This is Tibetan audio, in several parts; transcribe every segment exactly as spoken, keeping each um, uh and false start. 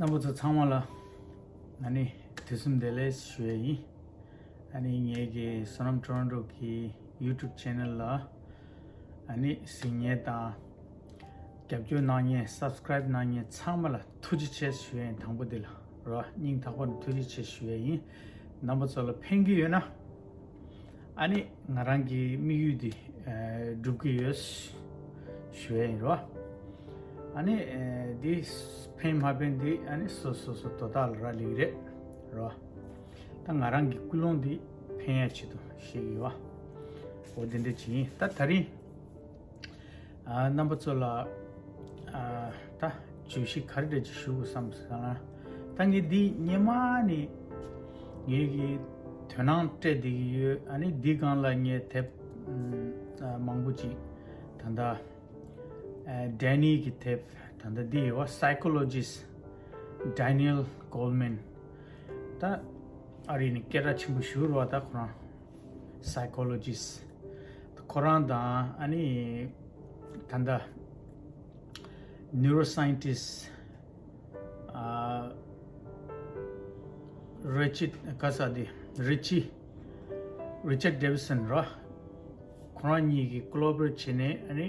རྣམ་པ་ཚོ་ཚང་མ་ལ་ཨ་ནི་དུས་གསུམ་བདེ་ལེགས་ཞུ་ཡས་ཡིན། ཨ་ནི་ངེད་ཀྱི་བསོད་ནམས་ཊོ་རོན་ཊོ་གི་YouTube channel ལ་ཨ་ནི་གཟིགས་མཁན་དང་རྒྱབ་སྐྱོར་གནང་མཁན་སབ་སི་ཀ་རའིབ་གནང་མཁན་ཚང་མ་ལ་ཐུགས་རྗེ་ཆེ་ཞུ་ཡས་ཡིན། དང་པོ་འདི་ལ་རོ་སྙིང་ཐག་པ་ནས་ཐུགས་རྗེ་ཆེ་ཞུ་ཡས་ཡིན། རྣམ་པ་ཚོ་ལ་ཕན་གྱི་ཡོད་ན། ཨ་ནི་ང་རང་གི་དམིགས་ཡུལ་འདི་ཨ་འགྲུབ་ཀྱི་ཡོད་ཞུ་ཡས་ཡིན་རོ། ཨ་ནི་ཨ་འདི་ཕན་མ་ཕན་འདི་ཨ་ནི་སོ་སོ་སོ་དོ་བདག་ལ་རག་ལས་ཀྱི་རེད་རོ། ད་ང་རང་གི་ཀུན་སློང་འདི་ཕན་ཡས་ཆེད་དུ་བཤད་ཀྱི་ཡོད། འོ་འདི་འདྲ་ཅིག་ཡིན། ད་ད་རིང་ཨ་རྣམ་པ་ཚོ་ལ་ཨ་ད་བརྗོད་གཞི་ག་རེ་འདྲ་ཅིག་ཞུ་དགོས་བསམ་སོང་ན། ད་ངས་འདི་སྔོན་མ་ནས་ངེད་ཀྱི་དོ་སྣང་སྤྲད་བསྡད་ཀྱི་ཡོད། ཨ་ནི་འདི་སྒང་ལ་ངས་དེབ་ཨ་མང་པོ་ཅིག་ད་ལྟ་ཨ་ཌེ་ནི་གི་དེབ་ད་ལྟ་འདི་ཡོད་པ། Psychologist Daniel Goleman ད་ཨ་རི་ནས་སྐད་གྲགས་ཆེན་པོ་ཞིག་རེད་པ། ད་ཁོ་རང་psychologist ཁོ་རང་དང་ཨ་ནི་ད་ལྟ་neuroscientist ཨ་Richard ག་ས་དེ་Richie Richard Davidson རོ། ཁོ་རང་གཉིས་ཀྱིས་ཀོ་ལ་བོ་རེཊ་བྱས་ནས་ཨ་ནི་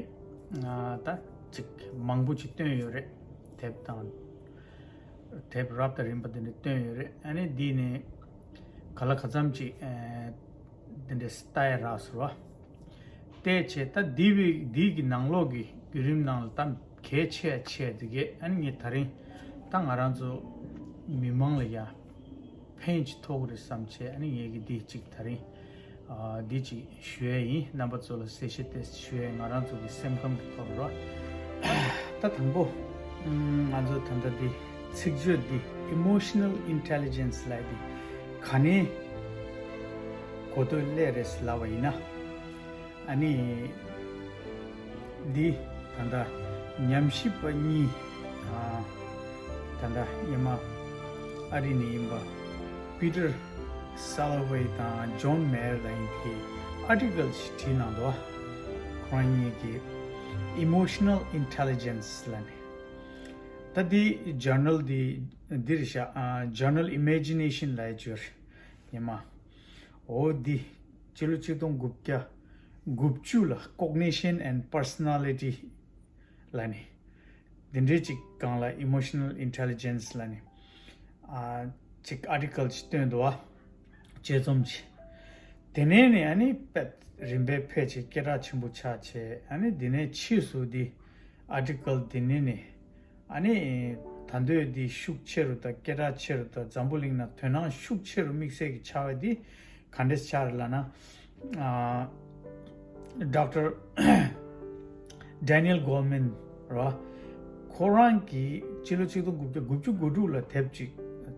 ཨ་ད་ཅིག་མང་པོ་ཅིག་བཏོན་ཡོད་རེད། དེབ་དང་དེབ་རབ་དང་རིམ་པ་དེ་འདྲ་བཏོན་ཡོད་རེད། ཨ་ནི་འདི་ནས་ག་ལ་ག་ཙམ་ཅིག་ཨ་དེ་འདྲ་ལྟ་ཡ་རག་སོང་རོ། བལྟས་བྱས་ད་འདི་བའི་འདི་གི་ནང་ལོགས་ཀྱི་བརྒྱུད་རིམ་ནང་ལ་ད་གལ་ཆེ་ཡ་ཆེ་ཡ་དེ་གས་ཨ་ནི་ངས་ད་རིང་ད་ང་རང་ཚོ་མི་མང་ལ་ཡ་ཕན་ཅིག་ཐོགས་རེད་བསམ་བྱས། ཨ་ནི་ངས་ཀྱི་འདི་ཅིག་ད་རིང་ཨ་འདི་ཅིག་ཞུ་ཡས་ཡིན། རྣམ་པ་ཚོ་ལ་གསལ་བཤད་ཏོག་ཙམ་ཞུ་ཡས་ཡིན། ང་རང་ཚོ་གི་སེམས་ཁམས་ཀྱི་ཐོག་རོ། ད་དང་པོ་ང་ཚོ་ད་ལྟ་འདི་ཚིག་བརྗོད་འདི་emotional intelligence ལབ་ཡས་འདི་ག་ནས་གོ་ཐོས་སླེབས་རེད་ལབ་པ་ཡིན་ན། ཨ་ནི་འདི་ད་ལྟ་ཉམས་ཞིབ་པ་གཉིས་ཨ་ད་ལྟ་སྔོན་མ་ཨ་རི་ནས་ཡིན་པ་Peter Salovey དང་John Mayer ལབ་མཁན་གྱིས་article ཞིག་བྲིས་གནང་འདུག་ཁོ་རང་གཉིས་ཀྱིས་emotional intelligence ལབ་ནས། ད་འདི་journal འདི་འདི་རེད་ཤག་ཨ་Journal Imagination ལབ་ཡས་ཅིག་ཡོད་རེད། སྔོན་མ། འོ་འདི་སྤྱི་ལོ་ཆིག་སྟོང་དགུ་བརྒྱ་དགུ་བཅུ་ལ་Cognition and Personality ལབ་ནས་འདི་འདྲའི་ཅིག་སྒང་ལ་emotional intelligence ལབ་ནས་ཨ་ཅིག་article ཅིག་བཏོན་འདུག་བ། དཔྱད་རྩོམ་ཅིག་དེ་ནས་ནས་ཨ་ནི་དཔེ་རིམ་པས་ཕལ་ཆེར་སྐད་གྲགས་ཆེན་པོ་ཆགས་བྱས། ཨ་ནི་འདི་ནས་ཕྱིས་སུ་འདི་article འདི་ནས་ནས་ཨ་ནི་ད་འདོད་འདི་ཤུགས་ཆེ་རུ་དང་སྐད་གྲགས་ཆེ་རུ་དང་འཛམ་བུ་གླིང་ནང་དོ་སྣང་ཤུགས་ཆེ་རུ་དམིགས་བསལ་གྱི་ཆགས་པ་འདི་ག་འདྲས་ཆགས་རེད་ལབ་ན། ཨ་Doctor Daniel Goleman ར། ཁོ་རང་གིས་ཕྱི་ལོ་ཆིག་སྟོང་དགུ་བརྒྱ་དགུ་བཅུ་གོ་དྲུག་ལ་དེབ་ཅིག་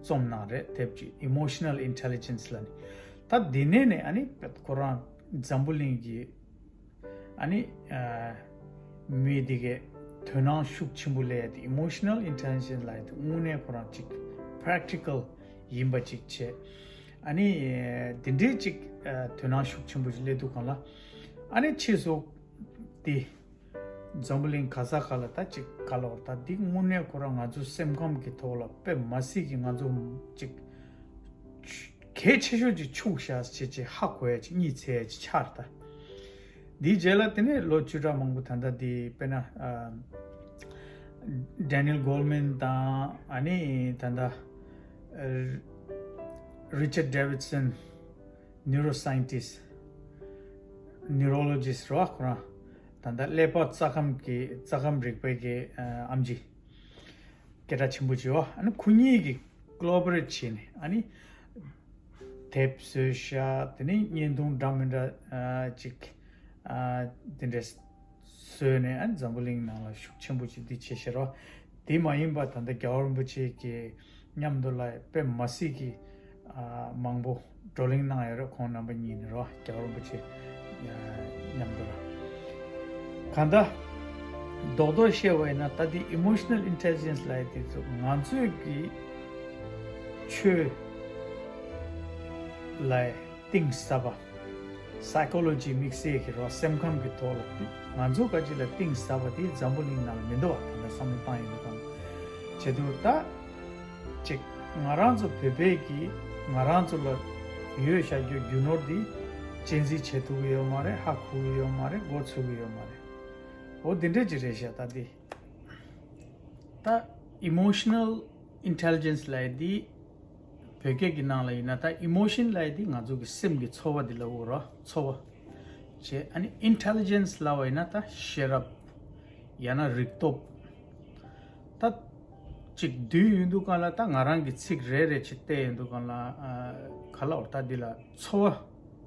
རྩོམ་གནང་རེད། དེབ་ཅིག་Emotional Intelligence ལབ་ནས། ད་འདི་ནས་ནས་ཨ་ནི་ཁོ་རང་འཛམ་བུ་གླིང་གི་ཨ་ནི་ཨ་མི་དེ་གའི་དོ་སྣང་ཤུགས་ཆེན་པོ་སླེབས་ཡ་དེ་Emotional Intelligence ལབ་ཡ་དེ་དངོས་གནས་ཁོ་རང་ཅིག་practical ཡིན་པ་ཅིག་བྱས། ཨ་ནི་དེ་འདྲའི་ཅིག་ཨ་དོ་སྣང་ཤུགས་ཆེན་པོ་ཞིག་སླེབས་དུས་སྒང་ལ། ཨ་ནི་ཕྱིས་སུ་དེ་འཛམ་བུ་གླིང་ག་ས་ག་ལ་ད་ཅིག་ག་ལ་བར་ད་འདི་དངོས་གནས་ཁོ་རང་ང་ཚོ་སེམས་ཁམས་ཀྱི་ཐོག་ལ་དཔེ་མ་སྲིད་ཀྱི་ང་ཚོ་ཅིག་གལ་ཆེ་ཤོས་ཅིག་ཆགས་ཤག་ཅེས་ཅེས་ཧ་གོ་ཡ་ཅིག་གཉིད་སད་ཡ་ཅིག་ཆགས་རེད་ད། དེའི་རྗེས་ལ་དེ་ནས་ལོ་བཅུ་ཕྲག་མང་པོ་ད་ལྟ་དེ་དཔེར་ན་ཨ་Daniel Goleman དང་ཨ་ནི་ད་ལྟ་ཨ་Richard Davidson neuroscientist neurologist ར་ཁོ་རང་ད་ལྟ་ཀླད་པ་རྩ་ཁམས་ཀྱི་རྩ་ཁམས་རིག་པའི་གི་ཨ་ཨེམ་ཆི་སྐད་གྲགས་ཆེན་པོ་བྱས་པ། ཨ་ནི་ཁོ་གཉིས་ཀྱིས་collaborate བྱས་ནས་ཨ་ནི་དེབ་བཟོས་ཤག་དེ་ནས་བརྙན་ཐུང་འདྲ་མི་འདྲ་ཨ་ཅིག་ཨ་དེ་འདྲས་བཟོས་ནས་ཨ་ནི་འཛམ་བུ་གླིང་ནང་ལ་ཤུགས་ཆེན་པོ་ཅིག་འདི་བྱས་ཤག་ར། དེ་མ་ཡིན་པ་ད་ལྟ་རྒྱལ་བ་རིན་པོ་ཆེ་གི་མཉམ་དུ་ལ་དཔེ་མ་སྲིད་ཀྱི་ཨ་མང་པོ་བགྲོ་གླེང་གནང་ཡོད་རེད། ཁོང་རྣམ་པ་གཉིས་ནས་རོ། རྒྱལ་བ་རིན་པོ་ཆེ་མཉམ་དུ་ལ། གང་ལྟར་རྡོག་རྡོག་བཤད་པ་ཡིན་ན་ད་ལྟའི་emotional intelligence ལབ་ཡ་དེ་ཚོ་ང་ཚོས་ཀྱི་ཆོས་ལ་གཏིང་ཟབ་པ། psychology དམིགས་བསལ་གྱི་རོ། སེམས་ཁམས་ཀྱི་ཐོག་ལ་ང་ཚོ་ག་ཅིག་ལ་གཏིང་ཟབ་པ་དེ་འཛམ་བུ་གླིང་ནང་ལ་མི་འདུག་བ། ད་ལྟ་བསམ་བློ་བཏང་ཡོང་དུས་སྒང་བྱེད་དུས་ད་ གཅིག་ང་རང་ཚོ་བོད་པས་ཀྱིས་ང་རང་ཚོ་ལ་ཡོད་བྱ་རྒྱུ་རྒྱུ་ནོར་འདི་གཅེས་འཛིན་བྱེད་ཐུབ་ཀྱི་ཡོད་མ་རེད། ཧ་གོ་གི་ཡོད་མ་རེད། མགོ་ཚོད་ཀྱི་ཡོད་མ་རེད། འོ་དེ་འདྲས་ཅིག་རེད་ཤག་ད་འདི་ད་emotional intelligence ལབ་ཡ་འདི་བོད་སྐད་ཀྱི་ནང་ལ་ཡིན་ན་ད་emotion ལབ་ཡ་འདི་ང་ཚོ་གི་སེམས་ཀྱི་ཚོར་བ་འདི་ལབ་དགོས་རེད། ཚོར་བ་བྱས། ཨ་ནི་intelligence ལབ་པ་ཡིན་ན་ད་ཤེས་རབ། ཡང་ན་རིག་སྟོབས། ད་ཅིག་བསྡུས་ཡོང་དུས་སྒང་ལ་ད་ང་རང་གི་ཚིག་རེ་རེ་ཅིག་བལྟས་ཡོང་དུས་སྒང་ལ་ཨ་ག་ལབ་དགོས་རེད། ད་འདི་ལ་ཚོར་བ་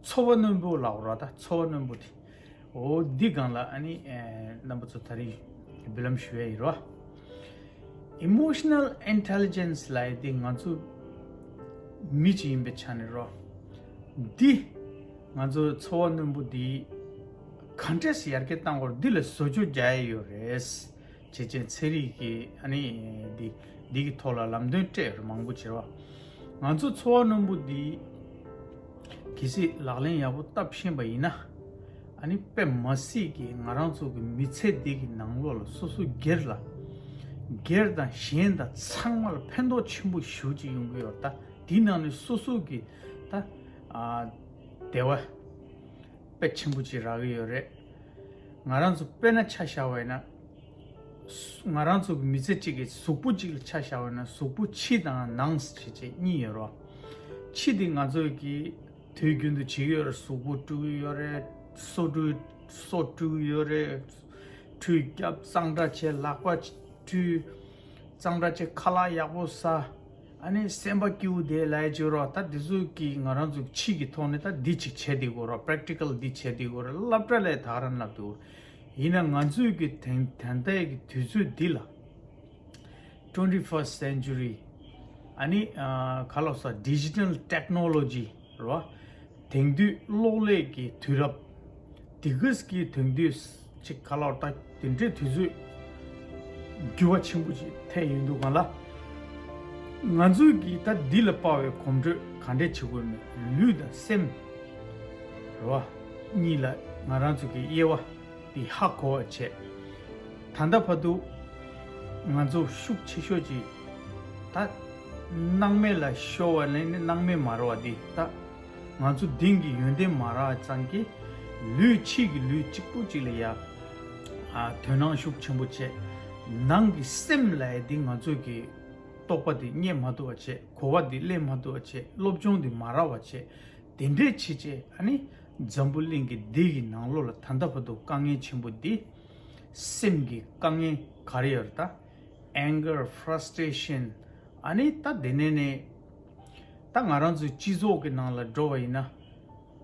ཚོར་བ་རྣོན་པོ་ལབ་དགོས་རེད། ད་ཚོར་བ་རྣོན་པོ་དེ། འོ་འདི་སྒང་ལ་ཨ་ནི་ཨེ་རྣམ་པ་ཚོ་ད་རིང་འབུལ་ལམ་ཞུ་ཡ་ཡིན་རོ། Emotional intelligence ལབ་ཡ་འདི་ང་ཚོ་མི་གཅིག་ཡིན་པའི་ཆ་ནས་རོ། འདི་ང་ཚོ་ཚོར་བ་རྣོན་པོ་འདི་ག་འདྲས་ཡར་རྒྱས་བཏང་དགོས་རེད། འདི་ལ་བཟོ་བཅོས་རྒྱག་ཡ་ཡོད་རེད། བྱས་རྗེས་ཚན་རིག་གི་ཨ་ནི་འདི་འདི་གི་ཐོག་ལ་ལམ་སྟོན་སྤྲད་ཡོད་རེད། མང་པོ་བྱས་པ། ང་ཚོ་ཚོར་བ་རྣོན་པོ་འདི་གལ་སྲིད་ལག་ལེན་ཡག་པོ་བསྟར་ཤེས་པ་ཡིན་ན། ཨ་ནི་དཔེ་མ་སྲིད་ཀྱི་ང་རང་ཚོ་གི་མི་ཚེ་འདི་གི་ནང་ལོགས་ལ་སོ་སོ་སྒེར་ལ་སྒེར་དང་གཞན་དང་ཚང་མ་ལ་ཕན་ཐོགས་ཆེན་པོ་ཞེ་པོ་ཅིག་ཡོང་གི་ཡོད་རེད། ད་འདི་ནང་ནས་སོ་སོ་གི་ད་ཨ་བདེ་བ་དཔེ་ཆེན་པོ་ཅིག་རག་གི་ཡོད་རེད། ང་རང་ཚོ་དཔེར་ན་ཆ་བཞག་པ་ཡིན་ན། ང་རང་ཚོ་གི་མི་ཚེ་གཅིག་གི་གཟུགས་པོ་གཅིག་ལ་ཆ་བཞག་པ་ན། གཟུགས་པོ་ཕྱི་དང་ནང་ཟེར་བྱས་གཉིས་ཡོད་རེད། ཕྱི་དེ་ང་ཚོ་གི་དུས་རྒྱུན་དུ་བྱེད་ཀྱི་ཡོད་རེད། གཟུགས་པོ་བཀྲུ་གི་ཡོད་རེད། སོ་བཀྲུ་སོ་བཀྲུ་གི་ཡོད་རེད། ཁྲུས་བརྒྱབ། གཙང་སྦྲ་བྱས། ལག་པ་བཀྲུས། གཙང་སྦྲ་བྱས། ཁ་ལག་ཡག་པོ་ཟ། ཨ་ནི་སེམས་པ་སྐྱིད་པོ་བསྡད་ལབ་ཡ་ཅིག་ཡོད་རེད། ད་འདི་ཚོ་གི་ང་རང་ཚོ་ཕྱི་གི་ཐོག་ནས་ད་འདི་ཅིག་བྱས་བསྡད་ཀྱི་ཡོད་རེད། པེ་རེག་ཊི་ཀལ་འདི་བྱས་བསྡད་ཀྱི་ཡོད་རེད། སློབ་གྲྭ་ལ་ད་ག་རང་བསླབ་བསྡད་ཀྱི་ཡོད་རེད། ཡིན་ན་ང་ཚོའི་གི་དེང་ད་ལྟའི་གི་དུས་ཚོད་འདི་ལ། twenty first century ཨ་ནི་ཨ་ག་ལབ་ས། ཌི་ཇི་ཊལ་ཊེག་ནོ་ལོ་ཇི་རེད་བ། དེང་དུས་གློག་ཀླད་ཀྱི་དུས་རབས། དེ་ག་གི་དེང་དུས་ཅིག་ག་ལབ་ད་དེ་འདྲའི་དུས་ཚོད་འགྱུར་བ་ཆེན་པོ་ཅིག་ཐེབས་ཡོང་དུས་སྒང་ལ། ང་ཚོས་ཀྱིས་ད་འདི་ལ་དཔག་པའི་གོམ་བགྲོད་ག་འདྲས་བྱེད་དགོས་མེད། ལུས་དང་སེམས་རེད་བ། གཉིས་ལ་ང་རང་ཚོ་གི་དབྱེ་བ་འདི་ཧ་གོ་བ་བྱས། ད་ལྟ་བར་དུ་ང་ཚོ་ཤུགས་ཆེ་ཤོས་ཀྱི་ད་སྣང་མེད་ལ་ཤོར་བ་ལས་ནི་སྣང་མེད་མ་རེད་བ། འདི་ད་ང་ཚོ་གདིང་གི་ཡོན་ཏན་མ་རག་ཙང་གི་ལུས་ཕྱི་གི་ལུས་གཅིག་པུ་གཅིག་ལ་ཡ་ཨ་དོ་སྣང་ཤུགས་ཆེན་པོ་བྱས། ནང་གི་སེམས་ལ་ཡ་འདི་ང་ཚོ་གི་རྟོགས་པ་འདི་རྙེད་མ་ཐུབ་པ་བྱས། གོ་བ་འདི་ལེན་མ་ཐུབ་པ་བྱས། སློབ་སྦྱོང་འདི་མ་རག་པ་བྱས། དེ་འདྲས་བྱས་བྱས་ཨ་ནི་འཛམ་བུ་གླིང་གི་འདི་གི་ནང་ལོགས་ལ་ད་ལྟ་བར་དུ་དཀའ་ངལ་ཆེན་པོ་འདི་སེམས་ཀྱི་དཀའ་ངལ་ག་རེ་ཡོད་རེད་ད། anger, frustration ཨ་ནི་ད་དེ་ནས་ནས་ད་ང་རང་ཚོའི་སྤྱི་ཚོགས་ཀྱི་ནང་ལ་འགྲོ་བ་ཡིན་ན་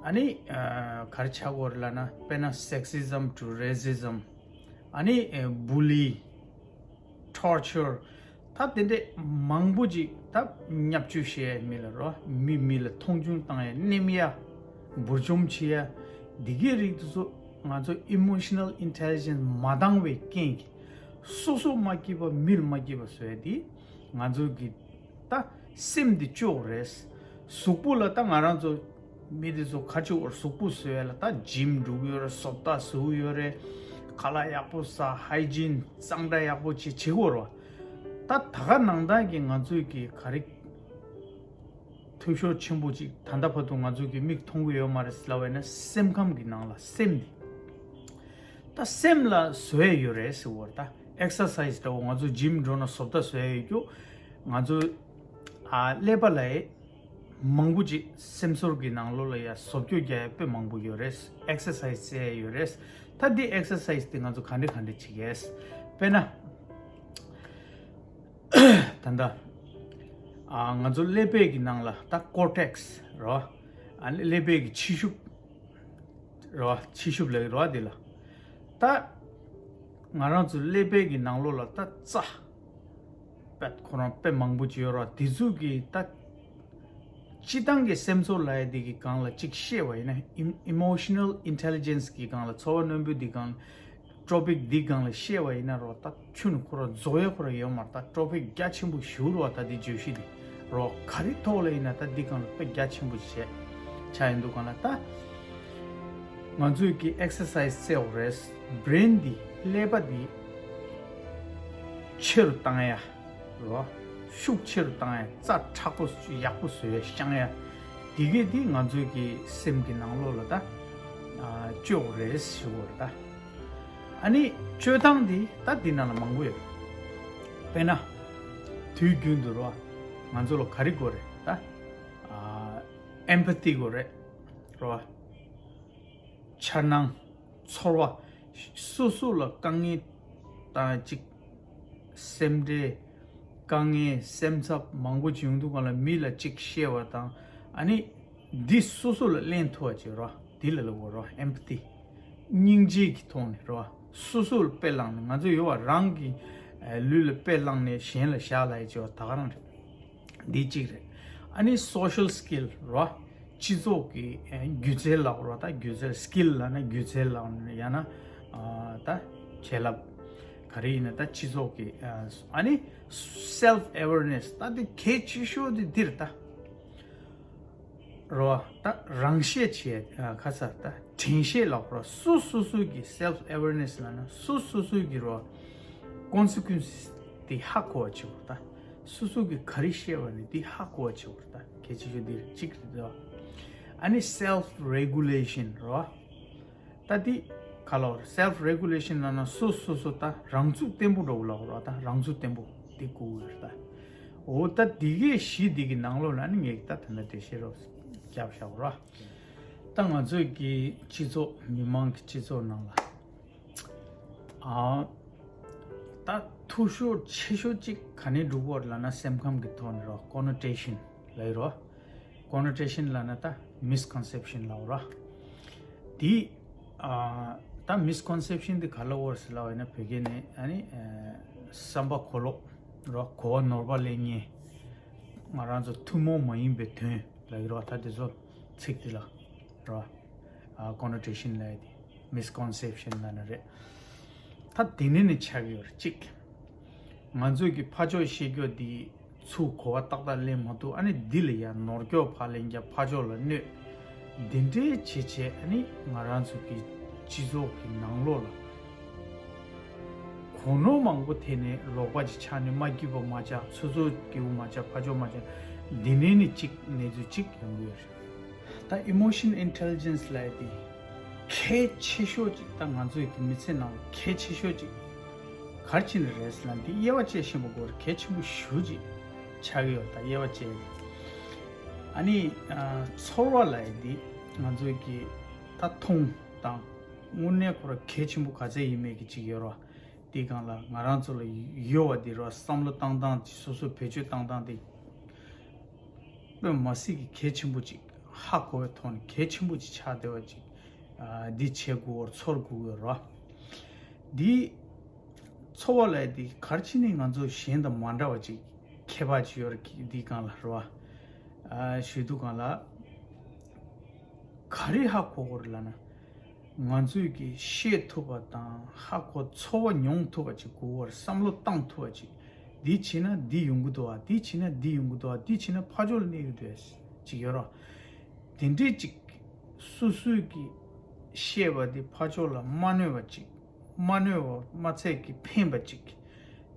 ཨ་ནི་ཨ་ག་རེ་ཆགས་ཀྱི་ཡོད་རེད་ལབ་ན། དཔེར་ན་sexism to racism ཨ་ནི་ཨ་bully, torture ད་དེ་འདྲས་མང་པོ་ཅིག་ད་བརྙས་བཅོས་བྱེད་ཡ་མི་ལ་རོ། མི་མི་ལ་མཐོང་ཆུང་བཏང་ཡ། ནེམ་ཡ། འབུར་འཇོམས་བྱེད་ཡ། འདི་གའི་རིགས་དེ་ཚོ་ང་ཚོ་emotional intelligence མ་འདང་བའི་རྐྱེན་གྱིས་སོ་སོ་མ་སྐྱིད་པ་མི་ལ་མ་སྐྱིད་པ་བཟོ་ཡ་དེ་ང་ཚོ་གི་ད་སེམས་འདི་སྐྱོ་རེད། གཟུགས་པོ་ལ་ད་ང་རང་ཚོ་མི་དེ་ཚོ་ཁ་ཆུ་བོར་གཟུགས་པོ་བཟོ་ཡ་ལ་ད་ཇིམ་འགྲོ་གི་ཡོད་རེད། བཟོ་ལྟ་བཟོ་གི་ཡོད་རེད། ཁ་ལག་ཡག་པོ་ཟ། ཧའི་ཇིན་གཙང་སྦྲ་ཡག་པོ་བྱེད་བྱེད་དགོས་རེད་བ། ད་ད་ག་ནང་བཞིན་གྱི་ང་ཚོས་ཀྱི་ག་རེ་འཐུས་ཤོར་ཆེན་པོ་ཅིག་ད་ལྟ་བར་དུ་ང་ཚོས་ཀྱི་མིག་མཐོང་གི་ཡོད་མ་རེད་ལབ་པ་ཡིན་ན། སེམས་ཁམས་ཀྱི་ནང་ལ་སེམས་འདི་ད་སེམས་ལ་བཟོ་ཡ་ཡོད་རེད་ཟེར་བ་རེད། ད་ཨེག་སར་སའི་སི་འདྲ་བོ་ང་ཚོ་ཇིམ་འགྲོ་ན་བཟོ་ལྟ་བཟོ་ཡ་ཡོད་རྒྱུ། ང་ཚོ་ཨ་ཀླད་པ་ལ་ཡ་མང་པོ་ཅིག་སེམས་ཚོར་གྱི་ནང་ལོགས་ལ་ཡ་བཟོ་བཅོས་རྒྱག་ཡ་དཔེ་མང་པོ་ཡོད་རེད། ཨེག་སར་སའི་སི་བྱེད་ཡ་ཡོད་རེད། ད་འདི་ཨེག་སར་སའི་སི་དེ་ང་ཚོ་ག་འདྲ་ག་འདྲ་བྱེད་ཀྱི་ཡོད། དཔེར་ན་ད་ལྟ་ཨ་ང་ཚོ་ཀླད་པའི་གི་ནང་ལ་ད་ཀོར་ཊེག་སི་རོ། ཨ་ཀླད་པའི་གི་ཕྱི་ཤུབས་རོ། ཕྱི་ཤུབས་ལབ་ཀྱི་རོ། འདི་ལ་ད་ང་རང་ཚོ་ཀླད་པའི་གི་ནང་ལོགས་ལ་ད་རྩ་དཔེ་ཁོ་རང་དཔེ་མང་པོ་ཅིག་ཡོད་རེད་བ། དེ་ཚོ་གི་ད་སྤྱི་བཏང་གི་སེམས་ཚོར་ལབ་ཡ་དེ་གི་སྒང་ལ་གཅིག་བཤད་པ་ཡིན་ན། ཨིམ་ཨི་མོ་ཤི་ནལ་ཨིན་ཊེ་ལི་ཇེན་སི་གི་སྒང་ལ། ཚོར་བ་རྣོན་པོའི་དེ་སྒང་ལ། ཊོ་པིག་འདི་སྒང་ལ་བཤད་པ་ཡིན་ན་རོ། ད་ཁྱོན་ནས་ཁོ་རང་རྫོགས་ཡ་ཁོ་རང་ཡོད་མ་རེད། ད་ཊོ་པིག་རྒྱ་ཆེན་པོ་ཞིག་རེད་བ། ད་འདི་བརྗོད་གཞི་འདི་རོ། ག་རེ་ཐོག་ལ་ཡིན་ན་ད་འདི་སྒང་ལ་དཔེ་རྒྱ་ཆེན་པོ་ཞིག་བྱས་ཆགས་ཡིན་འདུག་ག་ལ། ད་ང་ཚོས་ཀྱི་ཨེག་སར་སའི་སི་བྱེད་དགོས་རེད། བྷི་རེན་འདི་ཀླད་པ་འདི་ཆེ་རུ་བཏང་ཡ་རོ། ཤུགས་ཆེ་རུ་བཏང་ཡ། རྩ་མཁྲེགས་པོ་ཡག་པོ་བཟོ་ཡ་བཤང་ཡ། དེ་གས་དེ་ང་ཚོའི་གི་སེམས་ཀྱི་ནང་ལོགས་ལ་ད་ཨ་བཅོས་དགོས་རེད་ཞུ་དགོས་རེད་ད། ཨ་ནི་བཅོས་སྟངས་དེ་ད་འདི་ནང་ལ་མང་པོ་ཡོད། དཔེར་ན་དུས་རྒྱུན་དུ་རོ། ང་ཚོ་ལ་ག་རེ་དགོས་རེད་ད། ཨ་ཨེམ་པ་ཐི་དགོས་རེད་རོ། འཆར་སྣང་། ཚོར་བ། སོ་སོ་ལ་དཀའ་ངལ་དང་ཅིག་སེམས་ཁྲལ། དཀའ་ངལ། སེམས་འཚབ་མང་པོ་ཅིག་ཡོང་དུས་སྒང་ལ་མི་ལ་ཅིག་བཤད་པ་དང་། ཨ་ནི་འདི་སོ་སོ་ལ་ལེན་ཐུབ་པ་ཅིག་རོ། འདི་ལ་ལབ་དགོས་རོ། ཨེམ་པ་ཐི། སྙིང་རྗེ་གི་ཐོག་ནས་རོ། སོ་སོ་ལ་དཔེ་བླངས་ནས། ང་ཚོ་ཡོད་པ་རང་གི་ཨ་ལུས་ལ་དཔེ་བླངས་ནས་གཞན་ལ་བཞག་ལབ་ཡ་ཅིག་ཡོད་པ་ད་ག་རང་རེད། འདི་གཅིག་རེད། ཨ་ནི་སོ་ཤལ་སི་ཀིལ་རོ། སྤྱི་ཚོགས་ཀྱི་ཨ་སྒྱུ་རྩལ་ལབ་རོ། ད་སྒྱུ་རྩལ། སི་ཀིལ་ལབ་ན་སྒྱུ་རྩལ་ལབ་ན། ཡང་ན་ཨ་ད་བྱིན་རླབས་ག་རེ་ཡིན་ན་ད་སྤྱི་ཚོགས་ཀྱི་ཨ་ཨ་ནི་སེལ་ཕི་ཨེ་ཝེར་ནེ་སི། ད་འདི་གལ་ཆེ་ཤོས་འདི་འདིར་ད། རོ། ད་རང་ཤེས་བྱེད་ཨ་ཁ་ཚ་ད་དྲན་ཤེས་ལབ་རོ། སོ་སོ་སོ་གི་སེལ་ཕི་ཨེ་ཝེར་ནེ་སི་ལབ་ན་སོ་སོ་སོ་གི་རོ། ཀོན་སི་ཀུན་སི་དེ་ཧ་གོ་བ་བྱེད་དགོས་ད། སོ་སོ་གི་ག་རེ་བཤད་པ་ནི་དེ་ཧ་གོ་བ་བྱེད་དགོས་ད། གལ་ཆེ་ཤོས་འདི་གཅིག་རེད་ད། ཨ་ནི་སེལ་ཕི་རེ་གུ་ལེ་ཤན་རོ། ད་དེ་ག་ལབ་རེད། སེལ་ཕི་རེ་གུ་ལེ་ཤན་ལབ་ན་སོ་སོ་སོ་ད་རང་ཚུགས་བརྟན་པོ་འདྲ་བོ་ལབ་རོ། ད་རང་ཚུགས་བརྟན་པོ་དེ་དགོས་རེད་ད། འོ་ད་དེ་གས་བཞི་དེ་གི་ནང་ལོགས་ལ་ནི་ངས་ད་དེ་འདྲ་འགྲེལ་བཤད་རོ་རྒྱབ་བཞག་རོ། ད་ང་ཚོའི་གི་སྤྱི་ཚོགས། མི་མང་གི་སྤྱི་ཚོགས་ནང་ལ་ཨ་ད་འཐུས་ཤོར་ཆེ་ཤོས་གཅིག་ག་ནས་འགྲོ་གི་ཡོད་རེད་ལབ་ན་སེམས་ཁམས་ཀྱི་ཐོག་ནས་རོ། ཀོ་ནོ་ཊེ་ཤན་ལབ་ཡོད་རོ། ཀོ་ནོ་ཊེ་ཤན་ལབ་ན་ད་མིས་ཀོན་སེབ་ཤན་ལབ་རོ། དེ་ཨ་ད་མིས་ཀོན་སེབ་ཤན་དེ་ག་ལབ་ཡོད་རེད་ཟེར་ལབ་པ་ཡིན་ན་བོད་སྐད་ནས་ཨ་ནི་ཨ་བསམ་པ་གོ་ལོག་རོ། གོ་བ་ནོར་བ་ལེན་མཁན། ང་རང་ཚོ་ཐུན་མོང་མ་ཡིན་པའི་དོན་ལབ་ཀྱི་རོ། ད་དེ་ཚོ་ཚིག་དེ་ལ་རོ། ཨ་ཀོ་ནོ་ཊེ་ཤན་ལབ་ཡ་དེ་མིས་ཀོན་སེབ་ཤན་ལབ་ན་རེད། ད་དེ་ནས་ནི་ཆགས་ཀྱི་ཡོད་རེད། གཅིག་ང་ཚོས་ཀྱི་ཕར་ཕྱོགས་བཤད་རྒྱུ་དེ་ཚུར་གོ་བ་ཏག་ཏག་ལེན་མ་ཐུབ། ཨ་ནི་འདི་ལ་ཡ་ནོར་སྐྱོག་ཕར་ལེན་རྒྱབ། ཕར་ཕྱོགས་ལ་གནོད། འདི་འདྲའི་བྱས་བྱས་ཨ་ནི་ང་རང་ཚོ་གི་སྤྱི་ཚོགས་ཀྱི་ནང་ལོགས་ལ་གོ་ནོར་མང་པོ་ཐེབས་ནས་ལོག་པ་ཅིག་ཆགས་ནས་མ་སྐྱིད་པ་མ་ཆགས། ཚོད་ཚོད་སྐྱིད་པོ་མ་ཆགས། ཕར་ཕྱོགས་མ་ཆགས། འདི་ནས་ནི་གཅིག་གནས་ཚུལ་གཅིག་ཡོང་གི་ཡོད་རེད། ད་ཨི་མོ་ཤན་ཨིན་ཊེ་ལི་ཇེན་སི་ལབ་ཡ་དེ་གལ་ཆེ་ཤོས་ཅིག་ད་ང་ཚོའི་དེ་མི་ཚེ་ནང་ལ་གལ་ཆེ་ཤོས་ཅིག་ག་རེ་བྱས་ནས་རེད་ཟེར་ན། འདི་དབྱེ་བ་དཔྱད་ཤེས་པ་དགོས་རེད། གལ་ཆེན་པོ་ཞེ་པོ་ཅིག་ཆགས་ཀྱི་ཡོད། ད་དབྱེ་བ་དཔྱད་ཡ་དེ། ཨ་ནི་ཨ་ཚོར་བ་ལབ་ཡ་འདི་ང་ཚོའི་གི་ད་མཐོང་དང་དངོས་གནས་ཁོ་རང་གལ་ཆེན་པོ་ག་ཚད་ཡིན་མེད་ཀྱི་ཅིག་ཡོད་རེད་བ། དེའི་སྒང་ལ་ང་རང་ཚོ་ལ་ཡོད་པ་འདི་རོ། བསམ་བློ་བཏང་སྟངས་ཀྱི་སོ་སོ་བེད་སྤྱོད་བཏང་སྟངས་དེ་དཔེ་མ་སྲིད་ཀྱི་གལ་ཆེན་པོ་ཅིག་ཧ་གོ་བའི་ཐོག་ནས་གལ་ཆེན་པོ་ཅིག་ཆགས་བསྡད་པ་ཅིག་ཨ་འདི་བྱེད་དགོས་པར་ཚོར་དགོས་ཀྱི་རོ། འདི་ཚོར་བ་ལབ་ཡ་འདི་ག་རེ་བྱས་ནས་ང་ཚོ་གཞན་དང་མ་འདྲ་བ་ཅིག་ཁྱད་པར་ཅིག་ཡོད་རེད། འདིའི་སྒང་ལ་རོ། ཨ་ཞུ་དུས་སྒང་ལ་ག་རེ་ཧ་གོ་དགོས་རེད་ལབ་ན། ང་ཚོས་ཀྱིས་ཤེས་ཐུབ་པ་དང་ཧ་གོ། ཚོར་བ་མྱོང་ཐུབ་པ་ཅིག་དགོས་པར། བསམ་བློ་བཏང་ཐུབ་པ་ཅིག་འདི་བྱས་ན་འདི་ཡོང་གི་འདུག་ཨ། འདི་བྱས་ན་འདི་ཡོང་གི་འདུག་ཨ། འདི་བྱས་ན་ཕར་ཕྱོགས་ལ་གནས་ཀྱི་འདུག་ཨ་ཅིག་ཡོད་རོ། དེ་འདྲས་ཅིག་སོ་སོས་ཀྱིས་ཤེས་པ་འདི་ཕར་ཕྱོགས་ལ་མ་གནོད་པ་ཅིག་མ་གནོད་པ་མ་ཚད་ཀྱི་ཕན་པ་ཅིག་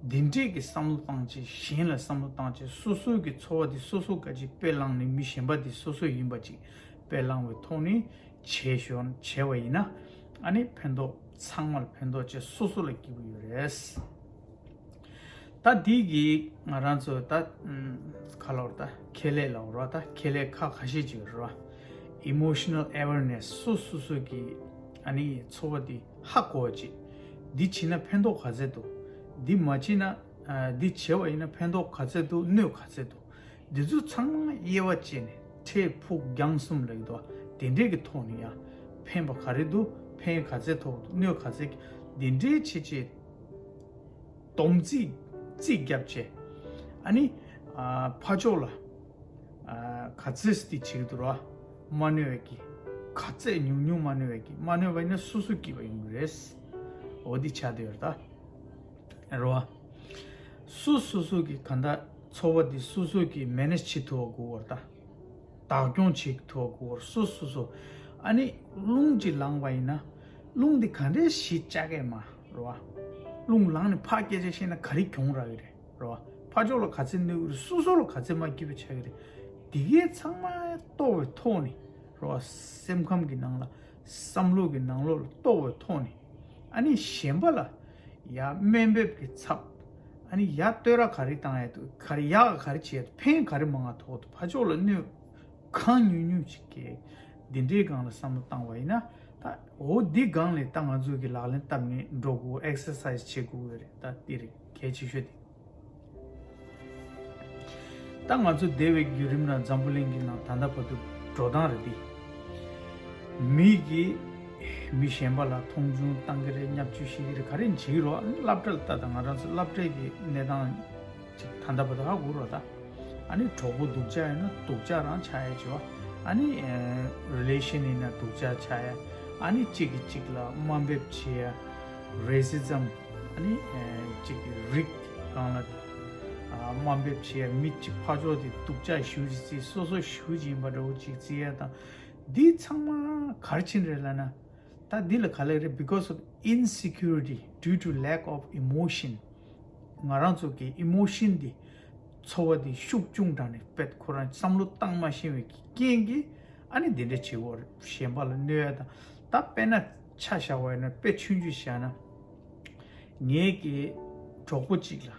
འདི་འདྲས་ཀྱི་བསམ་བློ་བཏང་བྱས། གཞན་ལ་བསམ་བློ་བཏང་བྱས། སོ་སོའི་གི་ཚོར་བ་འདི་སོ་སོ་ག་ཅིག་དཔེ་བླངས་ནས་མི་གཞན་པ་འདི་སོ་སོ་ཡིན་པ་ཅིག་དཔེ་བླངས་པའི་ཐོག་ནས་བྱས་ཞོར་བྱས་པ་ཡིན་ན། ཨ་ནི་ཕན་ཐོགས་ཚང་མ་ལ་ཕན་ཐོགས་བྱས། སོ་སོ་ལ་སྐྱིད་པོ་ཡོད་རེད། ད་འདི་གི་ང་རང་ཚོ་ད་ཨམ་ག་ལབ་ར། ད་ཁེ་ལས་ལབ་ར། ད་ཁེ་ལས་ཁག་ཁ་ཤས་ཅིག་ཡོད་ར། ཨི་མོ་ཤ་ནལ་ཨེ་ཝེར་ནེ་སི། སོ་སོ་སོ་གི་ཨ་ནི་ཚོར་བ་འདི་ཧ་གོ་བ་ཅིག་འདི་བྱས་ན་ཕན་ཐོགས་ག་ཚད་འདུག་འདི་མ་བྱས་ན་ཨ་འདི་བྱས་པ་ཡིན་ན་ཕན་ཐོགས་ག་ཚད་འདུག་གནོད་ག་ཚད་འདུག་འདི་ཚོ་ཚང་མ་དབྱེ་བ་བྱས་ནས། འཕྲལ་ཕུགས་རྒྱང་གསུམ་ལབ་ཀྱི་འདུག་དེ་འདྲས་ཀྱི་ཐོག་ནས་ཡང་ཕན་པ་ག་རེ་འདུག་ཕན་ག་ཚད་ཐོགས་འདུག་གནོད་ག་ཚད། འདི་འདྲས་བྱས་བྱས་སྡོམ་རྩིས་རྩིས་བརྒྱབ་བྱས། ཨ་ནི་ཨ་ཕར་ཕྱོགས་ལ་ཨ་ག་ཚད་སྟེ་བྱེད་ཀྱི་འདུག་ར། མ་གནོད་པའི་གི། ག་ཚད་ཉུང་ཉུང་མ་གནོད་པའི་གི། མ་གནོད་པ་ཡིན་ན་སོ་སོ་སྐྱིད་པ་ཡོང་གི་རེད། འོ་འདི་ཆགས་བསྡད་ཡོད་རེད་ད། རེད་བ། སོ་སོ་སོ་གི་གང་ལྟར་ཚོར་བ་འདི་སོ་སོ་གི་མེ་ནེ་ཇི་བྱེད་ཐུབ་པ་དགོས་པ་རེད་ད། བདག་སྐྱོང་བྱེད་ཐུབ་པ་དགོས་པ་རེད། སོ་སོ་སོ། ཨ་ནི་རླུང་ཅིག་ལངས་པ་ཡིན་ན། རླུང་འདི་ག་འདྲས་ཞིག་བཅག་གས་མ་རེད་བ། རླུང་ལངས་ནས་ཕར་སྐད་ཆ་བཤད་ན་ག་རེ་གྱོང་རག་གི་རེད། རེད་བ། ཕར་ཕྱོགས་ལ་ག་ཚད་གནོད་ཀྱི་རེད། སོ་སོ་ལ་ག་ཚད་མ་སྐྱིད་པ་ཆགས་ཀྱི་རེད། འདི་གའི་ཚང་མ་རྟོགས་པའི་ཐོག་ནས་རོ། སེམས་ཁམས་ཀྱི་ནང་ལ། བསམ་བློ་གི་ནང་ལོགས་ལ་རྟོགས་པའི་ཐོག་ནས། ཨ་ནི་གཞན་པ་ལ་ཡ་དམའ་འབེབས་ཀྱི་ཚབ། ཨ་ནི་ཡ་བསྟོད་ར་ག་རེ་བཏང་ཡ་འདུག་ག་རེ་ཡག་ག་རེ་བྱས་འདུག་ཕན་ག་རེ་མང་ང་ཐོགས་འདུག་ཕར་ཕྱོགས་ལ་གནོད་གང་ཉུང་ཉུང་ཞིག་གི་འདི་འདྲའི་སྒང་ལ་བསམ་བློ་བཏང་བ་ཡིན་ན། ད་འོ་འདི་སྒང་ལས་ད་ང་ཚོ་གི་ལག་ལེན་བསྟར་ནས་འགྲོ་དགོས། ཨེག་སར་སའི་ཛི་བྱེད་དགོས་ཀྱི་རེད། ད་འདི་རེད་གལ་ཆེ་ཤོས་དེ། ད་ང་ཚོ་བསྡད་པའི་བརྒྱུད་རིམ་ལ་འཛམ་བུ་གླིང་གི་ནང་ད་ལྟ་བར་དུ་འགྲོ་སྟངས་རེད་འདི། མི་གིས་མི་གཞན་པ་ལ་མཐོང་ཆུང་བཏང་གི་རེད། བརྙས་བཅོས་བྱེད་ཀྱི་རེད། ག་རེ་བྱེད་ཀྱི་རོགས། ཨ་ནི་སློབ་གྲྭ་ལ་ལྟ་དང་། ང་རང་ཚོ་སློབ་གྲྭའི་གི་གནས་སྟངས་ཅིག་ད་ལྟ་བར་དུ་ཧ་གོ་རོགས་ད། ཨ་ནི་གྲོགས་པོ་སྡུག་ཅག་ཡོད་ན་སྡུག་ཅག་རང་ཆགས་ཡ་བྱེད་པ། ཨ་ནི་རི་ལེ་ཤན་ཡིན་ན་སྡུག་ཅག་ཆགས་ཡ། ཨ་ནི་གཅིག་གིས་གཅིག་ལ་དམའ་འབེབས་བྱེད་ཡ། རེ་སི་ཛམ། ཨ་ནི་ཨེ་གཅིག་གི་རིགས་སྒང་ལ་ཨ་དམའ་འབེབས་བྱེད་ཡ། མི་གཅིག་ཕར་ཕྱོགས་དེ་སྡུག་ཅག་ཞེ་པོ་ཅིག་བརྩི། སོ་སོ་ཞེ་པོ་ཅིག་ཡིན་པ་འདྲ་བོ་ཅིག་བརྩི་ཡ་དང་། འདི་ཚང་མ་ག་རེ་བྱས་ནས་རེད་ལབ་ན། ད་འདི་ལ་ག་རེ་ལབ་རེད། Because of insecurity due to lack of emotion. ང་རང་ཚོ་གི་ཨི་མོ་ཤན་འདི། ཚོར་བ་འདི་ཤུགས་ཆུང་དྲགས་ནས་དཔེ་ཁོ་རང་བསམ་བློ་བཏང་མ་ཤེས་པའི་རྐྱེན་གྱིས། ཨ་ནི་འདི་འདྲ་བྱེད་དགོས་རེད། གཞན་པ་ལ་གནོད་ཡ་དང་། ད་དཔེར་ན་ཆ་བཞག་པ་ཡིན་ན། དཔེ་ཆུང་ཆུང་བཞག་ན། ངའི་གི་གྲོགས་པོ་གཅིག་ལ།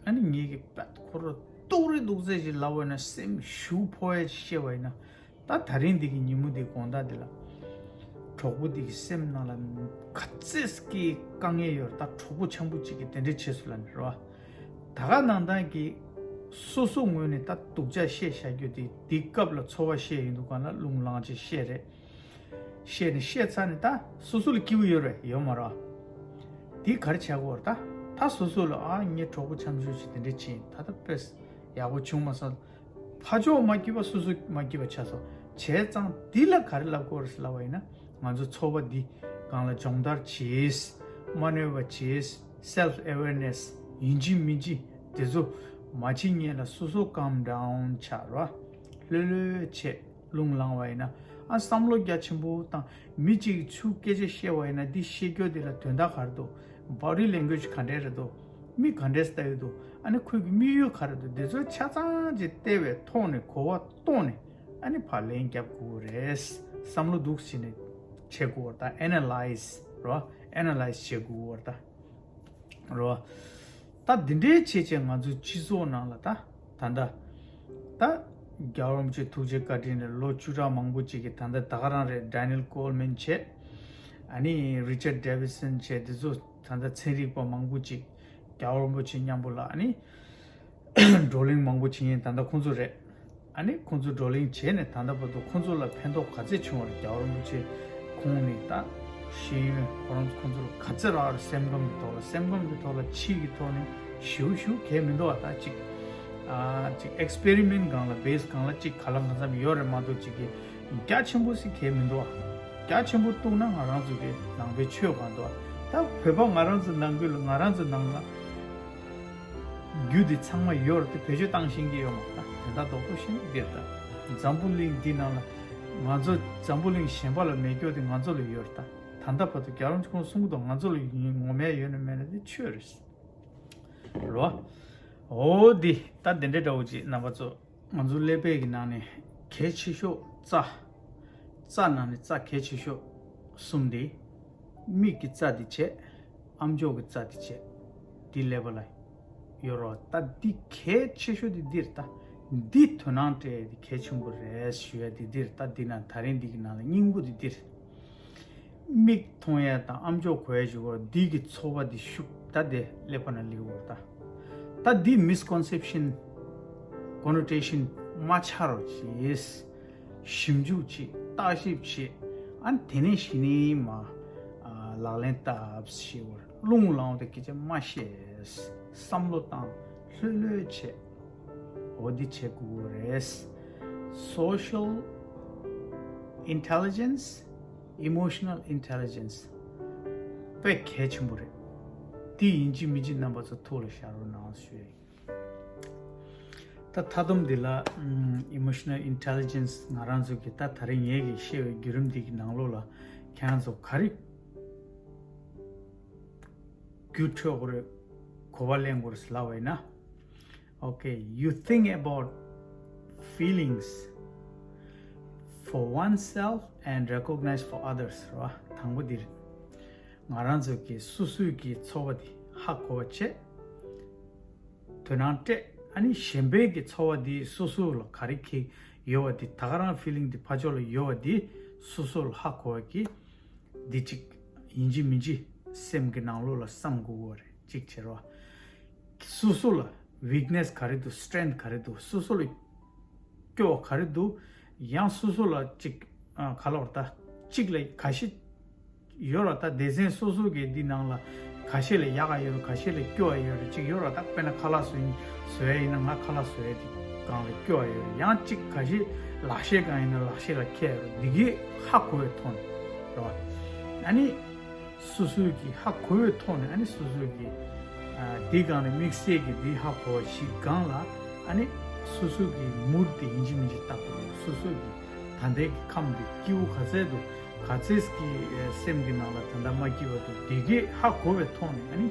ཨ་ནི་ངའི་གི་དཔེ་ཁོ་རང་སྡུག་རུ་སྡུག་ཚད་ཅིག་ལབ་པ་ཡིན་ན། སེམས་ཞེ་པོ་ཕོག་ཡ་ཅིག་བཤད་པ་ཡིན་ན། ད་ད་རིང་འདི་གི་ཉིན་མོ་འདི་དགོང་དག་འདི་ལ། གྲོགས་པོ་འདི་གི་སེམས་ནང་ལ་ག་ཚད་ཀྱི་དཀའ་ངལ་ཡོད་རེད། ད་གྲོགས་པོ་འཆམ་པོ་གཅིག་གིས་དེ་འདྲ་བྱས་སོང་ལབ་ནས་རེད་པ། ད་ག་ནང་བཞིན་གྱི་སོ་སོ་ངོས་ནས་ད་སྡུག་ཅག་བཤད་བཞག་རྒྱུ་དེ། འདི་སྐབས་ལ་ཚོར་བ་བཤད་ཡིན་འདུག་ག་ན་རླུང་ལངས་བྱས་བཤད་རེད། བཤད་ནས་བཤད་ཚར་ནས་ད་སོ་སོ་ལ་སྐྱིད་པོ་ཡོད་རེད། ཡོད་མ་རེད་པ། འདི་ག་རེ་བྱ་དགོས་རེད་ད། ད་སོ་སོ་ལ། ཨ། ངའི་གྲོགས་པོ་འཆམ་ཤོས་ཤིག་དེ་འདྲ་བྱས། ད་ད་དཔེ་ཡག་པོ་བྱུང་མ་སོང་། ཕར་ཕྱོགས་མ་སྐྱིད་པ་སོ་སོ་མ་སྐྱིད་པ་ཆགས་སོང་། བྱས་ཙང་འདི་ལ་ག་རེ་ལབ་དགོས་རེད་ལབ་པ་ཡིན་ན། ང་ཚོ་ཚོར་བ་འདི་སྒང་ལ་སྦྱོང་བརྡར་བྱེད། མ་གནོད་པ་བྱེད། སེལ་ཕི་ཨེ་ཝེར་ནེ་སི། ཡིན་གཅིག་མིན་གཅིག་དེ་ཚོ་མ་བྱེད་སྔོན་ལ་སོ་སོ་ཀམ་ཌའུན་ཆགས་རོགས། ལྷོད་ལྷོད་བྱས། རླུང་ལངས་པ་ཡིན་ན། ཨ། བསམ་བློ་རྒྱ་ཆེན་པོ་བཏང་། མི་གཅིག་གིས་ཚུར་སྐད་ཆ་བཤད་པ་ཡིན་ན། འདི་བཤད་རྒྱུ་འདི་ལ་དོན་དག་ག་རེ་འདུག body language ག་འདྲས་རེད་འདུག་མིག་ག་འདྲས་ལྟ་ཡི་འདུག་ཨ་ནི་ཁོའི་གི་དམིགས་ཡུལ་ག་རེ་འདུག་འདི་ཚོ་ཆ་ཚང་ཅིག་བལྟས་པའི་ཐོག་ནས་གོ་བ་བཏོན་ནས། ཨ་ནི་ཕར་ལན་རྒྱབ་དགོས་རེད། བསམ་བློ་འདུག་སེ་བྱས་ནས་བྱེད་དགོས་རེད། ད་ཨེ་ན་ལའིཛ་རོ། ཨེ་ན་ལའིཛ་བྱེད་དགོས་རེད་ད། རོ། ད་འདི་འདྲའི་བྱས་བྱས་ང་ཚོའི་སྤྱི་ཚོགས་ནང་ལ་ད། ད་ལྟ། ད་རྒྱལ་བ་རིན་པོ་ཆེ་ཐུགས་རྗེ་བཀའ་དྲིན་ནས་ལོ་བཅུ་ཕྲག་མང་པོ་ཅིག་གི། ད་ལྟ་ད་ག་རང་རེད། ཌེ་ནི་ཡལ་ཀོལ་མན་བྱས། ཨ་ནི་རི་ཅར་ཌེ་བི་སན་བྱས། འདི་ཚོ་ད་ལྟ་ཚན་རིག་པ་མང་པོ་ཅིག་རྒྱལ་བ་རིན་པོ་ཆེ་མཉམ་པོ་ལ། ཨ་ནི་བགྲོ་གླེང་མང་པོ་བྱེད་མཁན་ད་ལྟ་ཁོང་ཚོ་རེད། ཨ་ནི་ཁོང་ཚོ་བགྲོ་གླེང་བྱས་ནས། ད་ལྟ་བར་དུ་ཁོང་ཚོ་ལ་ཕན་ཐོགས་ག་ཚད་བྱུང་བ་རེད། རྒྱལ་བ་རིན་པོ་ཆེ་ཁོང་ནས་ད་ཤེས་ཡོན། ཁོ་རང་ཚོ་ཁོང་ཚོ་ལ་ག་ཚད་རག་རེད། སེམས་ཁམས་ཀྱི་ཐོག་ལ། སེམས་ཁམས་ཀྱི་ཐོག་ལ་ཕྱི་གི་ཐོག་ནས་ཞེ་པོ་ཞེ་པོ་གལ་མི་འདུག་པ། ད་ཅིག་ཨ། ཅིག་ཨེག་སི་པེ་རི་མེན་ཊི་སྒང་ལ། བེ་སི་སྒང་ལ་ཅིག་ག་ལ་གང་འཚམ་ཡོད་རེད་མ་གཏོགས། ཅིག་གི་རྒྱ་ཆེན་པོ་ཞིག་གལ་མི་འདུག་པ། རྒྱ་ཆེན་པོ་གཏུགས་ན་ང་རང་ཚོ་གི་ནང་པའི་ཆོས་གང་འདུག་པ། ད་བོད་པ་ང་རང་ཚོ་ནང་ཁུལ་ལ། ང་རང་ཚོ་ནང་ལ་རྒྱུ་འདི་ཚང་མ་ཡོད་རེད་དེ། བེད་སྤྱོད་བཏང་ཤེས་ཀྱི་ཡོད་མ་རེད། ད་དོན་དག་རྡོག་རྡོག་བཤད་ན་འདི་རེད། ད་འཛམ་བུ་གླིང་འདི་ནང་ལ་ང་ཚོ་འཛམ་བུ་གླིང་གཞན་པ་ལ་མེད་རྒྱུ་དེ་ང་ཚོ་ལ་ཡོད་རེད། ད་ད་ལྟ་བར་དུ་རྒྱལ་བ་རིན་པོ་ཆེ་ཁོང་གསུང་གི་འདུག་ང་ཚོ་ལ་ངོ་མ་ཡོད་ན་མེད་ན་དེ་ཆོས་རེད། རོ། འོ་འདི་ད་འདི་འདྲ་འདྲ་བོ་ཅིག་རྣམ་པ་ཚོ། ང་ཚོ་ཀླད་པའི་གི་ནང་ནས་གལ་ཆེ་ཤོས་རྩ། རྩ་ནང་ནས་རྩ་གལ་ཆེ་ཤོས་གསུམ་དེ། མིག་གི་རྩ་དེ་བྱས། ཨམ་ཅོག་གི་རྩ་དེ་བྱས། འདི་ཀླད་པ་ལ་ཡོད་རོ། ད་འདི་གལ་ཆེ་ཤོས་དེ་འདིར། ད་འདི་དོ་སྣང་སྤྲད་དེ་གལ་ཆེན་པོ་རེད་ཞུ་ཡ་དེ་འདིར། ད་འདི་ན་ད་རིང་འདི་གི་ནང་ལ་སྙིང་པོ་དེ་འདིར། མིག་མཐོང་ཡ་དང་ཨམ་ཅོག་གོ་ཡ་ཞིག་གོ། འདི་གི་ཚོར་བ་འདི་ཤུགས་ད་དེ་ཀླད་པ་ན་སླེབས་ཡོད་རེད། ད་ད་འདི་མིས་ཀོན་སེབ་ཤན། ཀོ་ནོ་ཊེ་ཤན་མ་ཆགས་རོགས་བྱེད། ཞིབ་འཇུག་བྱེད། བརྟག་ཞིབ་བྱེད། ཨ་ནི་དེ་ནས་གཞི་ནས་མ་ལག་ལེན་བསྟར་ཞེས་པར། རླུང་ལངས་ཏེ་སྐད་ཆ་མ་བཤད། བསམ་བློ་བཏང་། ལྷོད་ལྷོད་བྱེད། འོ་འདི་བྱེད་དགོས་རེད། Social intelligence, emotional intelligence དཔེ་གལ་ཆེན་པོ་རེད། འདི་ཡིན་གཅིག་མིན་གཅིག་རྣམ་པ་ཚོ་ཐུགས་ལ་བཞག་རོགས་གནང་ཞུ་ཡ་ཡིན། ད་མཐའ་སྡོམ་འདི་ལ་ཨམ་emotional intelligence ང་རང་ཚོ་གི་ད་ད་རེས་ངས་གི་བཤད་པའི་བརྒྱུད་རིམ་འདི་གི་ནང་ལོགས་ལ་ཁྱེད་རང་ཚོ་ག་རེ་རྒྱུགས་འཕྲོད་དགོས་རེད། གོ་བ་ལེན་དགོས་རེད་ལབ་པ་ཡིན་ན། Okay, you think about feelings for oneself and recognize for others. ར། དང་པོ་འདིར་ང་རང་ཚོ་གི་སོ་སོའི་གི་ཚོར་བ་འདི་ཧ་གོ་བ་བྱེད། དོ་སྣང་སྤྲད། ཨ་ནི་གཞན་པའི་གི་ཚོར་བ་འདི་སོ་སོ་ལ་ག་རེ་གི་ཡོད་པ་འདི། ད་ག་རང་feeling འདི་ཕར་ཕྱོགས་ལ་ཡོད་པ་འདི་སོ་སོ་ལ་ཧ་གོ་བ་གི། འདི་གཅིག་ཡིན་གཅིག་མིན་གཅིག་སེམས་ཀྱི་ནང་ལོགས་ལ་བསམ་དགོས་པ་རེད། གཅིག་བྱེད་རོགས། སོ་སོ་ལ་weakness ག་རེ་འདུག strength ག་རེ་འདུག་སོ་སོ་ལ་སྐྱོ་བ་ག་རེ་འདུག་ཡང་སོ་སོ་ལ་གཅིག་ཨ། ག་ལབ་ར། ད་གཅིག་ལ་ཁ་ཞེ་ཡོད་ར། ད་སྡེ་ཚན་སོ་སོ་གི་འདི་ནང་ལ་ཁ་ཤས་ལ་ཡག་ག་ཡོད་རེད། ཁ་ཤས་ལ་སྐྱོ་བ་ཡོད་རེད། གཅིག་ཡོད་ར། ད་དཔེར་ན་ཁ་ལག་བཟོ་ཡིན་བཟོ་ཡ་ཡིན་ན། ང་ཁ་ལག་བཟོ་ཡ་དེ་སྒང་ལ་སྐྱོ་བ་ཡོད་རེད། ཡང་གཅིག་ཁ་ཤས་ལག་ཤེས་སྒང་ཡིན་ན་ལག་ཤེས་ལ་མཁས་ཡོད་རེད། འདི་གས་ཧ་གོ་བའི་ཐོག་ནས་རེད་བ། ཨ་ནི་སོ་སོའི་གི་ཧ་གོ་བའི་ཐོག་ནས། ཨ་ནི་སོ་སོའི་གི་ཨ། འདི་སྒང་ནས་དམིགས་བསལ་གྱི་འདི་ཧ་གོ་བ་ཞིག་སྒང་ལ། ཨ་ནི་སོ་སོ་གི་mood དེ་ཡིན་གཅིག་མིན་གཅིག་བརྟག་དགོས་རེད། སོ་སོ་གི་ད་ལྟའི་གི་ཁམས་དེ་སྐྱིད་པོ་ག་ཚད་འདུག་ག་ཚད་ཀྱི་སེམས་ཀྱི་ནང་ལ་ད་ལྟ་མ་སྐྱིད་པ་འདུག་འདི་གས་ཧ་གོ་བའི་ཐོག་ནས་ཨ་ནི་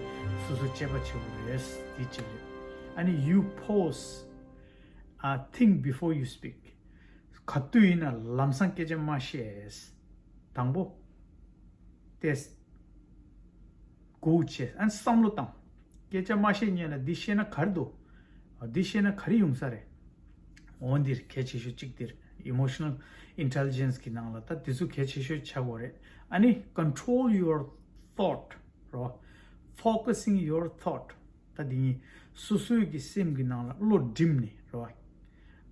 སོ་སོ་དཔྱད་པ་བྱེད་དགོས་རེད། འདི་གཅིག་རེད། ཨ་ནི་you pause, uh, think before you speak. ག་དུས་ཡིན་ན་ལམ་སང་སྐད་ཆ་མ་བཤད། དང་པོ་དེ་སྒུག་བྱས། ཨ་ནི་བསམ་བློ་བཏང་། སྐད་ཆ་མ་བཤད་སྔོན་ལ་འདི་བཤད་ན་ག་རེ་འདུག་འདི་བཤད་ན་ག་རེ་ཡོང་ས་རེད། འོ་འདིར་གལ་ཆེ་ཤོས་གཅིག་འདིར་emotional intelligence གི་ནང་ལ་ད་འདི་ཚོ་གལ་ཆེ་ཤོས་ཆགས་དགོས་རེད། ཨ་ནི་control your thought རོ། focusing your thought. ད་འདི་ཉིད་སོ་སོའི་གི་སེམས་ཀྱི་ནང་ལ་བློ་བསྒྲིམས་ནས་རོ།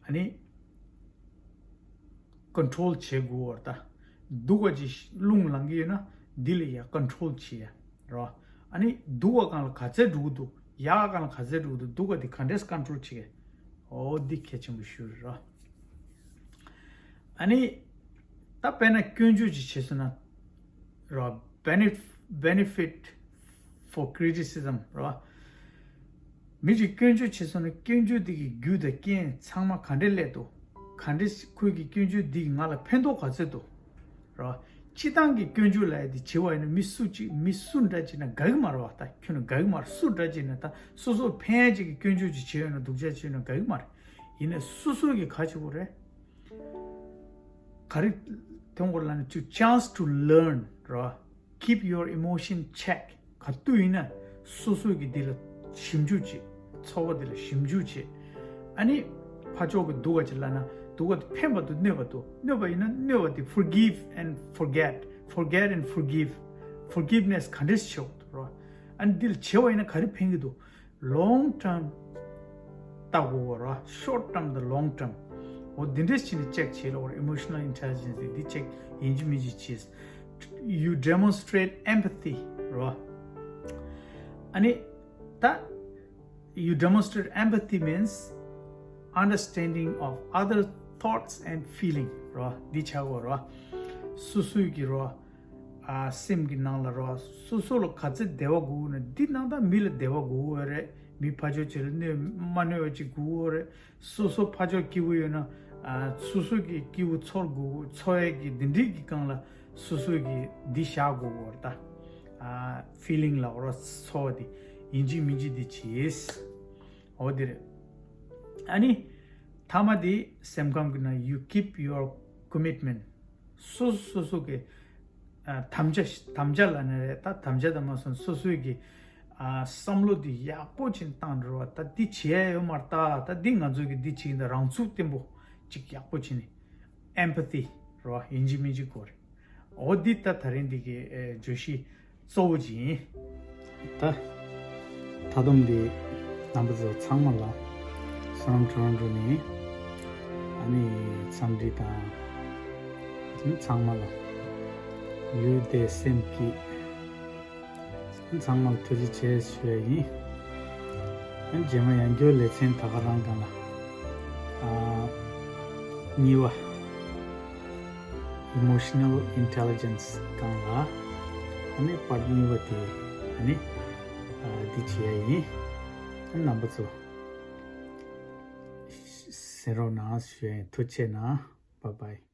ཨ་ནི་control བྱེད་དགོས་པར། ད་སྡུག་པ་ཅིག་རླུང་ལངས་ཀྱི་ཡོད་ན་འདི་ལ་ཡ་control བྱེད་ཡ་རོ། ཨ་ནི་སྡུག་པ་སྒང་ལ་ག་ཚད་འགྲོ་གི་འདུག་ཡག་པ་སྒང་ལ་ག་ཚད་འགྲོ་གི་འདུག་སྡུག་པ་འདི་ག་འདྲས་control བྱེད་ཀྱི། འོ་འདི་གལ་ཆེན་པོ་ཞིག་རེད་རོ། ཨ་ནི་ད་དཔེར་ན་སྐྱོན་བརྗོད་ཅིག་བྱས་སོང་ན་རོ། benef- benefit for criticism རོ། མི་ཅིག་སྐྱོན་བརྗོད་བྱས་སོང་ན་སྐྱོན་བརྗོད་འདི་གི་རྒྱུ་དང་རྐྱེན་ཚང་མ་ག་འདྲས་སླེབས་འདུག་ག་འདྲས་ཁོས་ཀྱི་སྐྱོན་བརྗོད་འདི་གིས་ང་ལ་ཕན་ཐོགས་ག་ཚོད་འདུག་རོ། སྤྱིར་བཏང་གི་སྐྱོན་བརྗོད་ལབ་ཡ་འདི་བྱེད་པ་ཡིན་ན་མི་སུ་གཅིག་མི་སུ་འདྲ་ཅིག་ན་དགའ་གི་མ་རེད་བ། ད་ཁྱོད་ན་དགའ་གི་མ་རེད། སུ་འདྲ་ཅིག་ན་ད་སོ་སོར་ཕན་ཡ་ཅིག་གི་སྐྱོན་བརྗོད་ཅིག་བྱས་ཡོད་ན་སྡུག་ཅག་བྱས་ཡོད་ན་དགའ་གི་མ་རེད། ཡིན་ན་སོ་སོ་གི་ག་བྱེད་དགོས་རེད། ག་རེ་ཐོན་དགོས་ལབ་ན་ཅིག chance to learn རོ། Keep your emotion check. ག་དུས་ཡིན་ན་སོ་སོ་གི་འདི་ལ་ཞིབ་འཇུག་བྱེད། ཚོར་བ་འདི་ལ་ཞིབ་འཇུག་བྱེད། ཨ་ནི་ཕར་ཕྱོགས་ཀྱི་སྡུག་པ་ཅིག་ལབ་ན་སྡུག་པ་དེ་ཕན་པ་འདུག་གནོད་པ་འདུག་གནོད་པ་ཡིན་ན་གནོད་པ་དེ་forgive and forget, forget and forgive, forgiveness ག་འདྲས་བྱེད་དགོས་འདུག་རོ། ཨ་ནི་འདི་ལ་བྱེད་པ་ཡིན་ན་ག་རེ་ཕན་གྱི་འདུག long term ལྟ་དགོས་པ་རོ། short term དང་long term འོ་འདི་འདྲས་བྱས་ནས་check བྱེད་ལ། འོ་emotional intelligence དེ་འདི་check ཡིན་གཅིག་མིན་གཅིག་བྱེད། You demonstrate empathy རོ། ཨ་ནི་ད་you demonstrate empathy means understanding of other thoughts and feeling རོ། འདི་ཆགས་དགོས་རོ། སོ་སོའི་གི་རོ། ཨ། སེམས་ཀྱི་ནང་ལ་རོ། སོ་སོ་ལ་ག་ཚོད་བདེ་བ་དགོས་ན་འདི་ནང་ད་མི་ལ་བདེ་བ་དགོས་ཀྱི་ཡོད་རེད། མི་ཕར་ཕྱོགས་ཅིག་ལ་གནོད་མ་གནོད་པ་ཅིག་དགོས་ཀྱི་ཡོད་རེད། སོ་སོ་ཕར་ཕྱོགས་སྐྱིད་པོ་ཡོད་ན། ཨ། སོ་སོ་གི་སྐྱིད་པོ་ཚོར་དགོས། ཚོར་ཡས་ཀྱི་འདི་འདྲའི་གི་སྒང་ལ་སོ་སོ་གི་འདི་བཞག་དགོས་ཀྱི་ཡོད་རེད་ད། ཨ། feeling ལབ་རོ། ཚོར་བ་འདི་ཡིན་གཅིག་མིན་གཅིག་འདི་བྱེད། འོ་དེ་རེད། ཨ་ནི་མཐའ་མ་དེ་སེམས་ཁམས་ཀྱི་ནང་you keep your commitment. སོ་སོ་སོ་སོ་གི་ཨ། དམ་བཅའ། དམ་བཅའ་ལབ་ན་རེད། ད་དམ་བཅའ་དང་མ་སོང་སོ་སོའི་གི་ཨ། བསམ་བློ་དེ་ཡག་པོ་བྱས་བཏང་འགྲོ་བ། ད་འདི་བྱེད་ཡ་ཡོད་མ་རེད། ད་ད་འདི་ང་ཚོ་གི་འདི་བྱེད་ཀྱི་འདུག་རང་ཚུགས་བརྟན་པོ་ཅིག་ཡག་པོ་བྱས་ནས་empathy རོ། ཡིན་གཅིག་མིན་གཅིག་དགོས་རེད། འོ་འདི་ད་ད་རིང་འདི་གི་ཨེ། བརྗོད་གཞི་གཙོ་བོ་ཅིག་ཡིན། ད་མཐའ་སྡོམ་འདི་རྣམ་པ་ཚོ་ཚང་མ་ལ་བསོད་ནམས་གྲོན་གྲོན་ནས་ཨ་ནི་འཚམས་འདྲི་དང་ཚང་མ་ལ་ཡུལ་དེ་སེམས་སྐྱིད། ཚང་མ་ལ་ཐུགས་རྗེ་ཆེ་ཞུ་ཡ་ཡིན། རྗེས་མ་ཡང་བསྐྱར་ལེ་ཚན་ད་ག་རང་སྒང་ལ། ཨ། གཉིས་པ། emotional intelligence སྒང་ལ། ཨ་ནི་པར་གཉིས་པ་དེ་ཨ་ནི་ཨ། འདི་བྱེད་ཡ་ཡིན། རྣམ་པ་ཚོ་གསན་རོགས་གནང་ཞུ་ཡ་ཡིན། ཐུགས་རྗེ་གནང་། Bye bye.